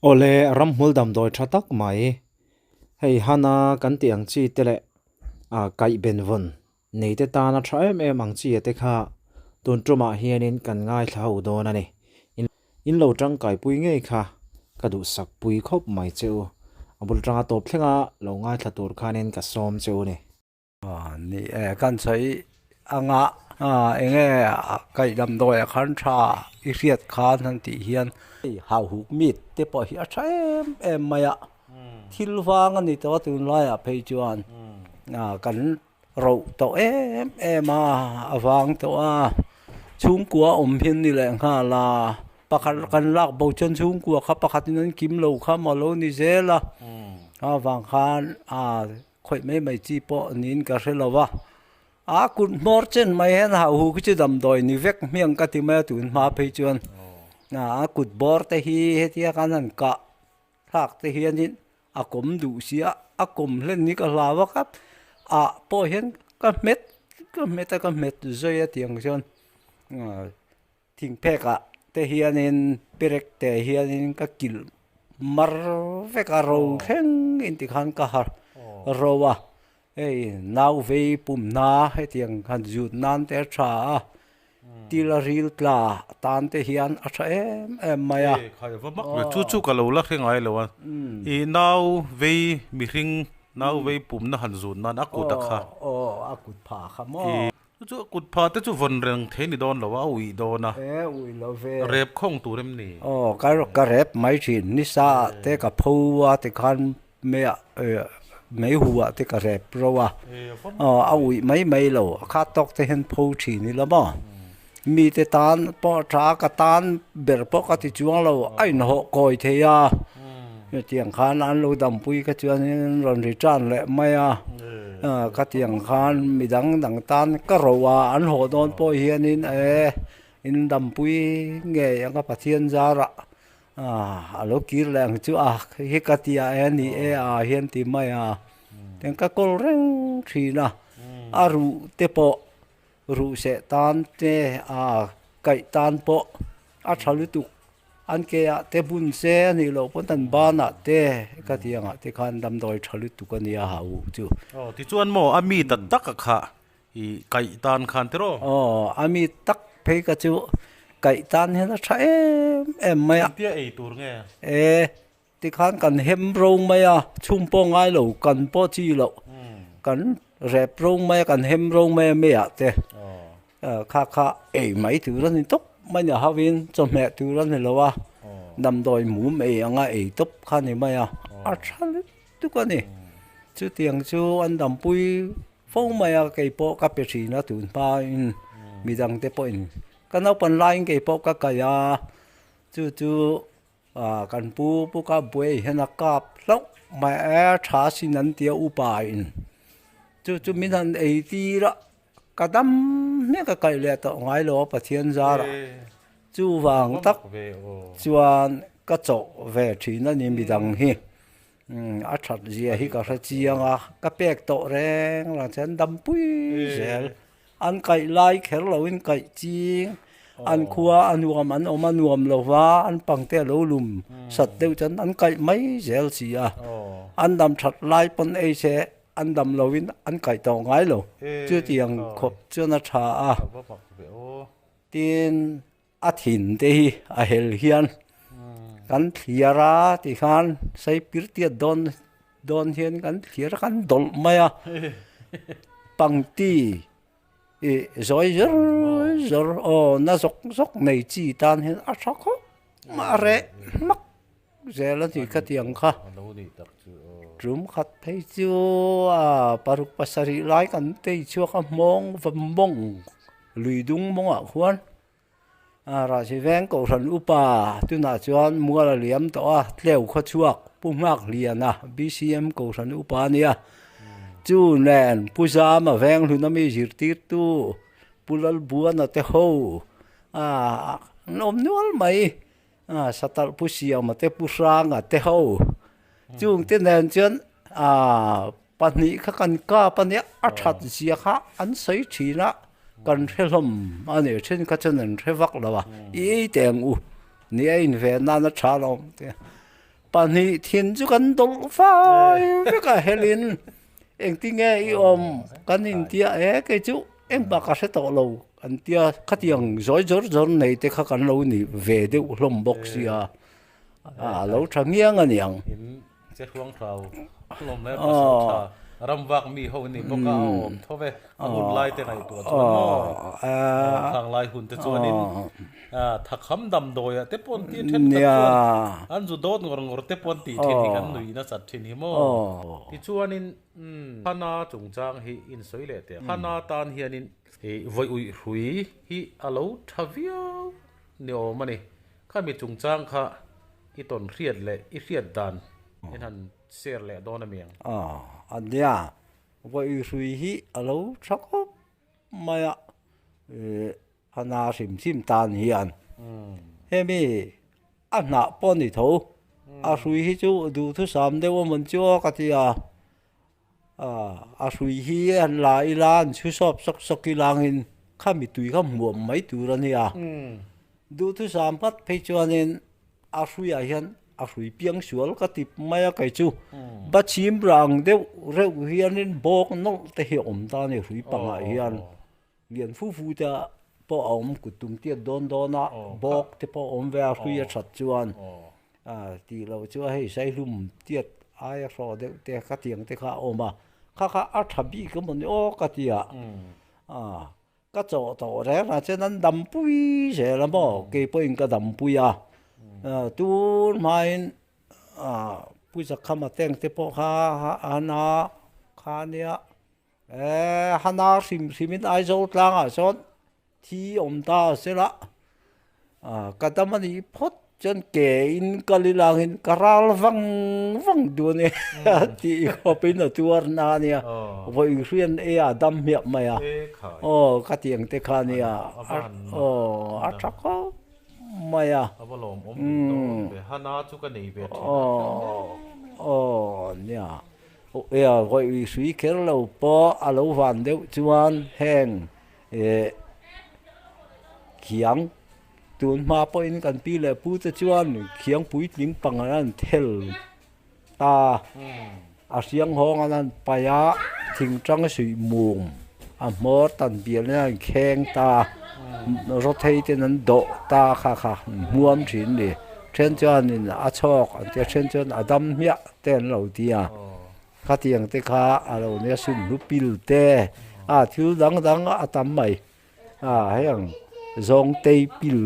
Awle, ramhmul damdawi tha tak mai, hei hana kan tih ang chi te leh kaih benvawn nei te tana tha em em ang chi te kha tun tumah hianin kan ngaithla ho dawn a ni. In lo tangkaipui ngei kha ka duhsak pui khawp mai che u. A bul tanga tawp thlenga lo ngaithla tur khanin ka sawm che u ni. Ni e, kan sawi anga enge kaih damdawi ah khan tha i hriat khan han tih hian hauhuk mit te pawh hi a tha em em mai a, thil vang a ni tawh a tunlaiah phei chuan kan roh tawh em em a, a vang tawh a, chhungkua awm hian ni leh nghal a, pakhat kan lak bo chuan chhungkua kha pakhatin an kim lo kha maw lo ni zel a, avang khan Khawih mai mai chi pawh niin ka hre lo va, a kut hmawr chen mai hian hau hu khi chu damdawi ni vek hmiang ka ti mai a tun hma phei chuan a kut bawr te hi hetia kan han kah thlak te hianin a kawm duh si a, a kawm hlen hi ka hlau a kha ah pawh hian ka hmet ka hmet a ka hmet zui a tiang chuan Thingphek ah te hianin perek te hianin ka kilh mar vek a ro thleng in tikhan ka ha ro a hei nau vei pum hna hetiang han zut nan te a tha a til a ril tla tan te hian a tha em em mai a. Khai va mak ve chu chu ka lo la hre ngai lo a i nau vei mihring nau vei pum na han zut nan a kut a kha. Aw a kut phah kha maw. Chu chu kut pha te chu vawn reng thei ni dawn lo a, a uih dawn a. E, uih lo ve. Rep khawng tur em ni? Aw, ka ka rep mai thin. Nisa ah te ka pho a tikhan mei ah mei hu ah te ka rep ro a. Aw, a uih mai mai lo. A khat tawk te hian pho thin ila maw? Mi te tan pawh a tha a, ka tan ber pawh ka ti chuang lo. A inhawh kawi thei a. Hetiang khan an lo dampui kha chuanin rawn ri tan leh mai a, khatiang khan midang dang tan ka ro a, an haw dawn pawh hianin e in dampui ngei anga Pathian zarah a lo kir leh ang chu a hi ka ti a e ni e a hian ti mai a, tiang ka kawl reng thin a, a ruh te pawh ruh seh tan te a kaih tan pawh a tha lutuk. An ke ah te bun se a nih loh pawn an ban ah te ka ti ang ah te khan damdawi tha lutuk a nia ha u chu. Aw tichuan maw a mi ta tak a kha i kaih tan khan tiraw? Aw a mi tak phei ka chu kaih tan hian a tha em em mai a. Engtia ei tur nge? E tikhan kan hem ro mai a chhung pawh ngai lo kan pawh chi loh kan rep ro mai a kan hem ro mai a mei ah te. Kha kha ei mai tur a ni tawp mai ni a hauin chawhmeh tur a ni lo a, damdawi mum ei anga ei tawp kha a ni mai a, a tha lutuk a ni. Chutiang chu an dampui fo mai a, kei pawh ka pe thin a tun hmain midang te pawhin ka naupan laiin kei pawh ka kai a, chu chu kan pu pu ka buai hian a kap hlauh mai a, tha sin an tia upa in chu chu min han ei tir a. Ka dam hmiah ka kaih leh tawh ngai lo a Pathian zarah chuvang tak chuan ka chawh ve thin a ni midang hi a that zia hi ka hre chiang a ka pek tawh reng reng chuan dampui zel an kaih lai kher lo in kaih ching an khua a nuam an awm a nuam lo va an pangte a lo lum sat deuh chuan an kaih mai zel si a an dam that lai pawn ei se. An dam loin an kaih tawh ngai lo. Chutiang khawp chuan a tha a. Tin, a thin te hi a hel hian kan thliar a ti khan sei pir tiat dawn dawn hian kan thliar a kan dawlh mai a. Pangti ih zawi zawr zawr aw na zawk zawk nei chi tan hian a tha khawp mai a reh hmak. Zel a tih kha tiang kha tum khat phei chu a paruk pasarih lai kan tei chhuak a hmawng va mawng lui dung mawngah khuan a rahsi veng kohhran upa tunah chuan mual a liam tawh a tleu khaw chhuak pu nghak hlian a B_C_M kohhran upa a nia chu nen pu zama veng hlun ami zirtirtu pu lalbuana te ho a an awm nual mai. A satalh pu siama te pu hranga te ho chung te nen chuan ah pahnih kha kan kap a nia a that zia kha an sawi thin a kan hre hlawm a ni then kha chuan an hre vak lo a i ei teh ang u ni a in ve nan a tha lo te. Pahnih thin chu kan dawlh fai vek a helin engtinge i awm kan intia e kei chu engmah ka hre tawh lo an tia khatiang zawi zawr zawr nei te kha kan lo ni ve deuh hlawm bawk sia a lo tha ngiang a niang. Che hruang hrau hlawm le pasal tha ram vak mi ho ni bawk a a awm tho ve a hun lai te ngaihtuah chuan maw khang lai hun te chuanin thakham damdawi ah te pawh an ti then khat chuan an zu dawt ngawr ngawr te pawh an tih thin hi kan nui nasat thin hi maw tichuanin Hana chungchang hi insawi leh teh ang Hana tan hianin vawi uih hrui hi a lo tha viau ni awm a ni khami chungchang kha I tawn hriat leh i hriat dan in han share leh dawn a mi ang? Aw, a nia. Vawi hrui hi a lo tha khawp mai a, hana hrim hrim tan hian hemi a hnah pawh a ni tho. A hrui hi chu duhthusam deuh a mawn chu aw ka ti a, a hrui hi an la ila an chhu sawp sawk sawk ilangin khami tui kha hmuam mai tur a nia. Duhthusam phat phei chuanin a hruiah hian a hrui piang sual ka ti mai a kei chu bachhim rang deuh reuh hianin bawk nawlh te hi a awm ta a ni hrui pangah hian lian fu fu te pawh a awm kut tum tiat dawn dawn a bawk te pawh a awm ve a hrui a that chuan tih loh chu hei saihlum tiat aia hrawh deuh te ka tiang te kha a awm a kha kha a tha bik emawni aw ka ti a. Ka chawh tawh reng a chuan an dampui zel a maw kei pawhin ka dampui a tun hmain Pu Zakhama tank te pawh kha hana kha nia eh hana hrim hrimin Aizawl tlangah sawn thi awm ta a sela ka dam a nih phawt. Chuan ke in kal ilangin ka ral vang vang duh a ni tih khawpin a tuar na a nia. Vawi hrian e a dam hmiah mai a. Aw ka ti ang te kha a nia. Aw a tha khawp mai a. A va lawmawm duh dawn ve. Hana chu ka nei ve thin a. Aw nia. Vawi hrui kher lo pawh a lo van deuh chuan heng khiang Tun hma pawhin kan pi leh pu te chuan khiang puitling pang an han thel ta, a hriang hawng an han paih a, thingtang suih mum a hmawr tan bial in an han kheng ta, rawthei ten an dawh ta kha kha hmuam thin a ni. Then chuanin a chhawk an tia, then chuan a dam hmiah te an lo ti a, khatiang te kha a lo nia sumhlu pil te a thil dang dang a tam mai. A heng zawngtei pil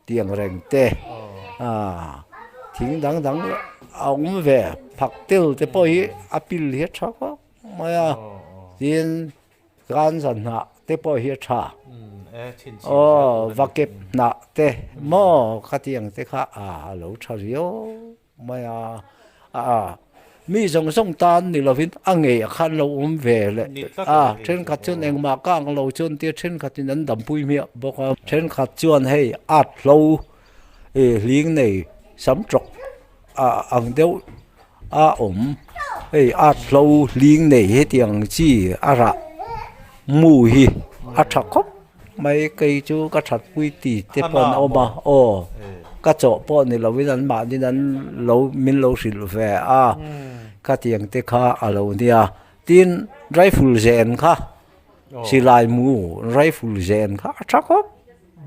tiang reng te a thing dang dang a awm ve phak tel te pawh hi a pil hi a tha khawp mai a tin kan zan hnah te pawh hi a tha aw va kep hnah te maw khatiang te kha a lo tha riau. Mai a, a mi zawng zawng tan ni lovin a ngei a khan lo awm ve leh a, thenkhat chuan engmah ka ang lo chuan tia thenkhatin an dampui hmiah bawk a, thenkhat chuan hei at hlo ih hling nei sam tawk a ang deuh a awm hei at hlo hling nei hetiang chi a rah mu hi a tha khawp. Mai kei chu ka thatpui ti te pawh an awm a, aw ka chawh pawh ni lovin an mahnin an lo min lo hrilh ve a, khatiang te kha a lo nia. Tin, rifle zen kha silai mu rifle zen kha a tha khawp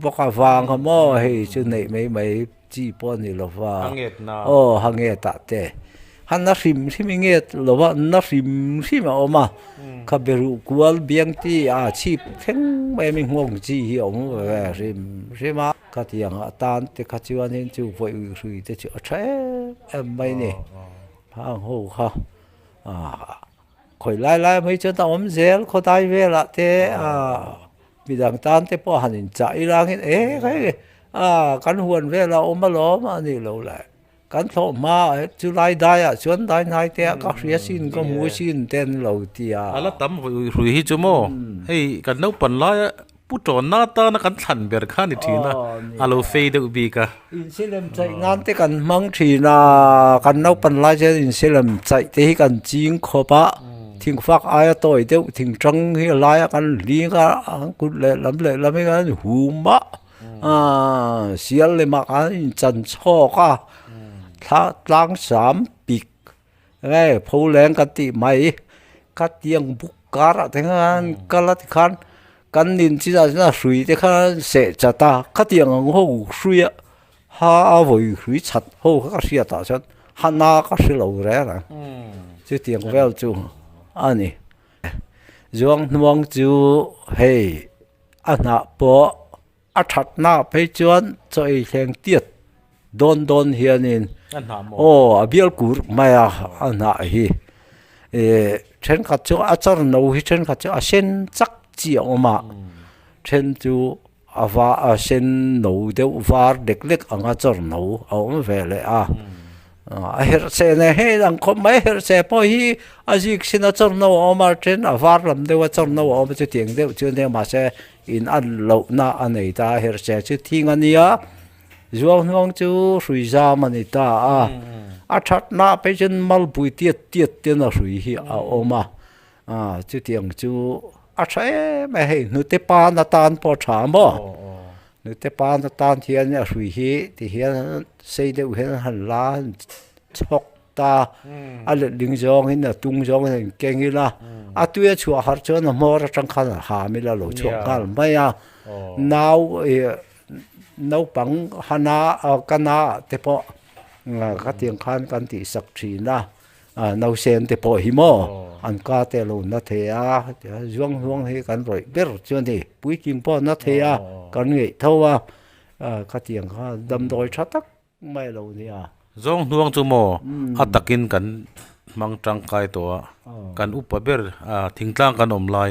bawk a vang a maw hei chu neih mai mai chi pawh a ni lo va, aw hangetah te. A na hrim hrim i nge lo va, na hrim hrim a awm a, kha beruh kual biang ti a chhip thleng mai a mi nghawng chi hi a awm ve hrim hrim a, khatiang a tan te kha chuanin chu vawi hrui te chu a tha em em mai a ni, hang ho kha khawi lai lai mai chuan a awm zel khawdai velah te midang tan te pawh han inchah ilangin e hei kan huan velah a awm alawm a nih loh leh. Kan thlawh hma chu lai daiah chuan dai hnai te ah ka hria sin ka hmu sin te an lo ti a. A la tam hrui hrui hi chu maw hei kan naupan laia pu tawnna atana kan thlan ber kha ni thin a, a lo fei deuh bik a. Insilem chaih nan te kan hmang thin a, kan naupan lai chuan insilem chaih te hi kan ching khawp a, thingfak aia tawi deuh thingtang hi a laia kan hling a, an kut lehlam lehlam hi kan hum a. Sial leh mah khan in chan chhawk a, Thla tlang sam pik nge pho leng kan tih mai kha tiang buk karah te khan kal a tikhan kan nin chinah chuan a hrui te khan seh chat a khatiang ang ho hrui a ha a vawi hrui chat ho kha ka hriat ah chuan hana ka hre lo reng ang chutiang vel chu a ni zuang hnuang chu hei a hnah pawh. A thatna phei chuan chaw ei thleng tiat dawn dawn hianin aw a bial kur mai a a hnah hi ih thenkhat chu a char no hi thenkhat chu a sen chak chi a awm a then chu a va a sen no deuh var lek lek anga char no a awm ve leh a. A herh che nen hei lang khawp mai herh che pawh hi a zik sin a chawrno a awm a then a var lam deuh a chawrno a awm a chutiang deuh chu nia mahse in an lohna a nei ta a herh che chu thing a nia zuang hnuang chu hrui zam a ni ta a a thatna phei chuan malpui tiat tiat ten a hrui hi a awm a chutiang chu a tha em a hei hnute pan atan pawh a tha maw. Nute pan atan hian a hrui hi ti hian sei deuh hian an han la a chhawk ta a letling zawngin a tung zawngin an keng ila a tui a chhuah harh chuan a hmawr atang khan a ham ila lo chhuak nghal mai a nau ih naupang hana kana te pawh khatiang khan kan tih sak thin a. Nausen te pawh hi maw an ka te a lo na thei a zuang hnuang hi kan rawih ber chu a ni puitling pawh a na thei a kan ngeih tho a khatiang kha damdawi tha tak mai a lo nia. Zawng hnuang chu maw a takin kan hmang tangkai tawh a kan upa ber thingtlang kan awm lai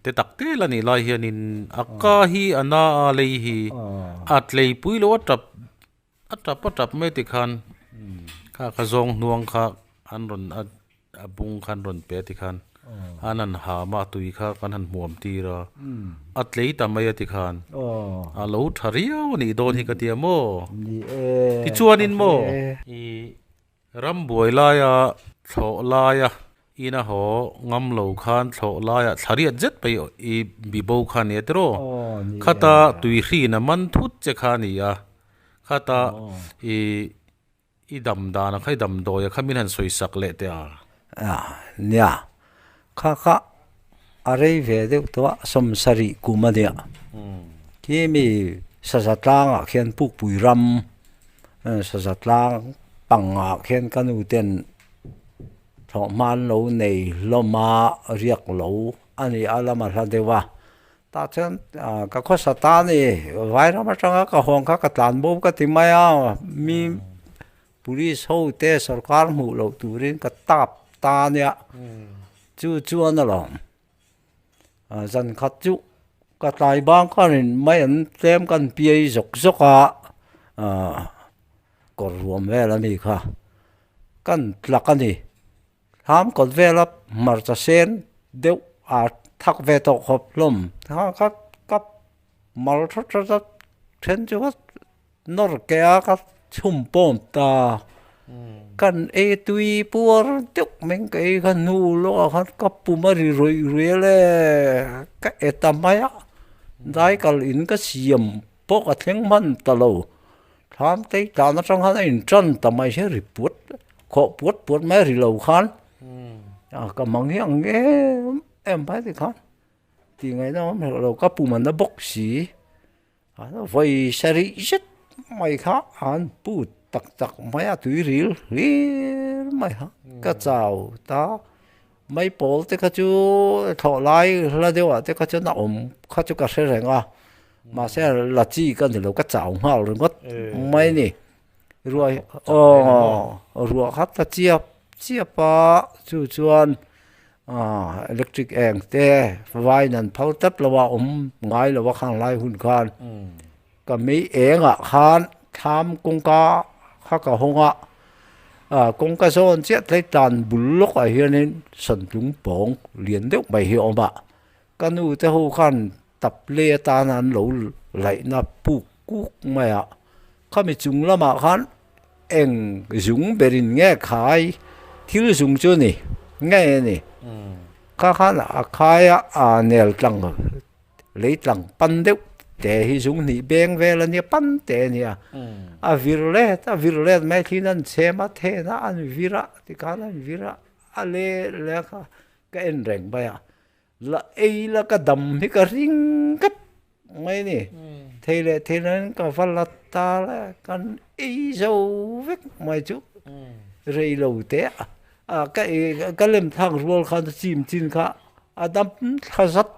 te tak te la nih lai hianin a ka hi a na a lei hi a tleipui lo a tap A tap a tap mai tikhan kha kha zawng hnuang kha an rawn a a bung kha an rawn pe tikhan an han ham a tui kha kan han hmuam tir a a tlei ta mai a tikhan a lo tha riau a nih dawn hi ka tia maw tichuanin maw i Ram buai laia thlawh laia ina haw ngam lo khan thlawh laia thla riat zet mai i bibo kha nia tiraw? Khata tui hrin a man thut che kha a ni a, khata i i dam dan a kha i damdawi a kha min han sawi sak leh teh a. Nia, kha kha a rei ve deuh tawh a, sawmsarih kum a nia. Khi mi saza tlangah khian Pukpui ram saza tlang pangah khian ka nu ten thlawhhma an lo nei hlawm a, riak lo a ni a lama hla deuh a. Tah chuan ka khawsa ta a ni, Vairam atanga ka hawn kha ka tlan bo ka ti mai a, mi Police ho te sorkar hmuh loh turin ka tap ta nia, chu chuan alawm zan khat chu ka tlai bang khanin mai an tlem kan piai zawk zawk a, kawr ruam vel a ni kha, kan tlak a ni, thlam kawt vela hmarcha sen deuh a thak ve tawh khawp hlawm, kha ka mal that that a then chu ka. Nawr ke a ka chhum pawm ta, kan ei tui puar deuh meng ka ei kha hnu lawkah khan ka pum a ri rawih rawih a le, ka e ta mai a, dai kal in ka siam pawh ka thleng hman ta lo, thlam tei tlan atang khan a in tan ta mai sia ri puat khawh puat puat mai a ri lo khan ka mang hi ang em em mai tikhan tih ngaihna awm hek lo ka pum an na bawk si. Vawi sarih zet mai kha an put tak tak mai a tui ril hlir mai kha ka chau ta mai pawl te kha chu thlawh lai hla deuh ah te kha chuan a awm kha chu ka hre reng a mahse la chi ka ni lo ka chau nghal ringawt mai a ni ruai aw ruah kha ta chiap chiap a chu chuan. Aaa electric eng te vai nan phal tlat lo a awm ngai lo a khang lai hun khan ka mei engah khan thlam kawngka kha ka hawng a ah kawngka zawn chiah tlai tlan bul lawkah hianin santlung pawng lian deuh mai hi a awm a ka nu te ho khan tap lei atana an lo laihna puk kuk mai a khami chung lamah khan. Eng zung berin nge khai thil zung chu ni nge a ni kha khan a khai a a nel tlang lei tlang pan deuh te hi zung hnih beng vel a nia pan te a nia a vir let a vir let mai thin an chhem a then a an vir a tikhan an vir a a le le kha ka en reng mai a la ei la ka dam hi ka ring kep mai a ni thei leh thei lo in ka va la ta la kan ei zo vek mai chu rei lo te a ka ei ka lem thlak rual khan chim chin kha a dam thla zat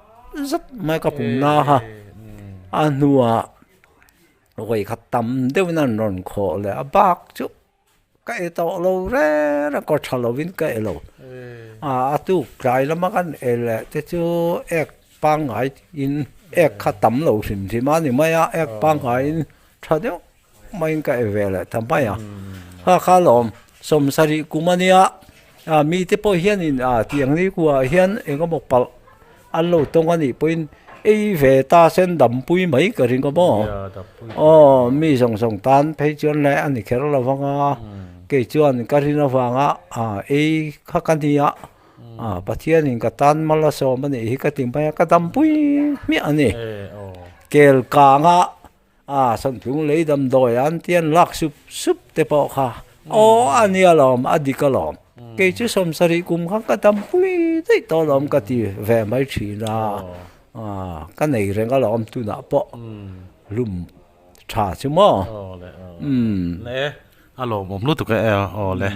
zat mai ka pum na kha a hnuah vawi khat tam deuhin an rawn khawh leh a bak chu. Ka e tawh lo reng a, kawr tha lovin ka e lo. A tuk tlai lama kan e leh te chu ek pangngai in ek kha tam lo hrim hrim a ni mai a, ek pangngai in tha deuh maiin ka e ve leh ta mai a. Kha kha lawm sawmsarih kum a nia, mite pawh hianin tiang ni kuah hian eng emaw palh An lo tawng a nih pawhin ei ve ta sen dampui mai ka ring a maw? Aw, mi zawng zawng tan phei chuan le a ni kher lo vang a, kei chuan ka rin avanga ei kha ka nia, Pathianin ka tan mal a sawm a nih hi ka ti mai a, ka dampui hmiah a ni. Kel kanga A Santlung lei damdawi an ti an lak sup sup te pawh kha aw a nia lawm a dik alawm kei chu sawmsarih kum kha ka dampui daih tawh alawm ka ti ve mai thin a ka nei reng alawm tunah pawh lum tha chu maw a lawmawm lutuk e aw le.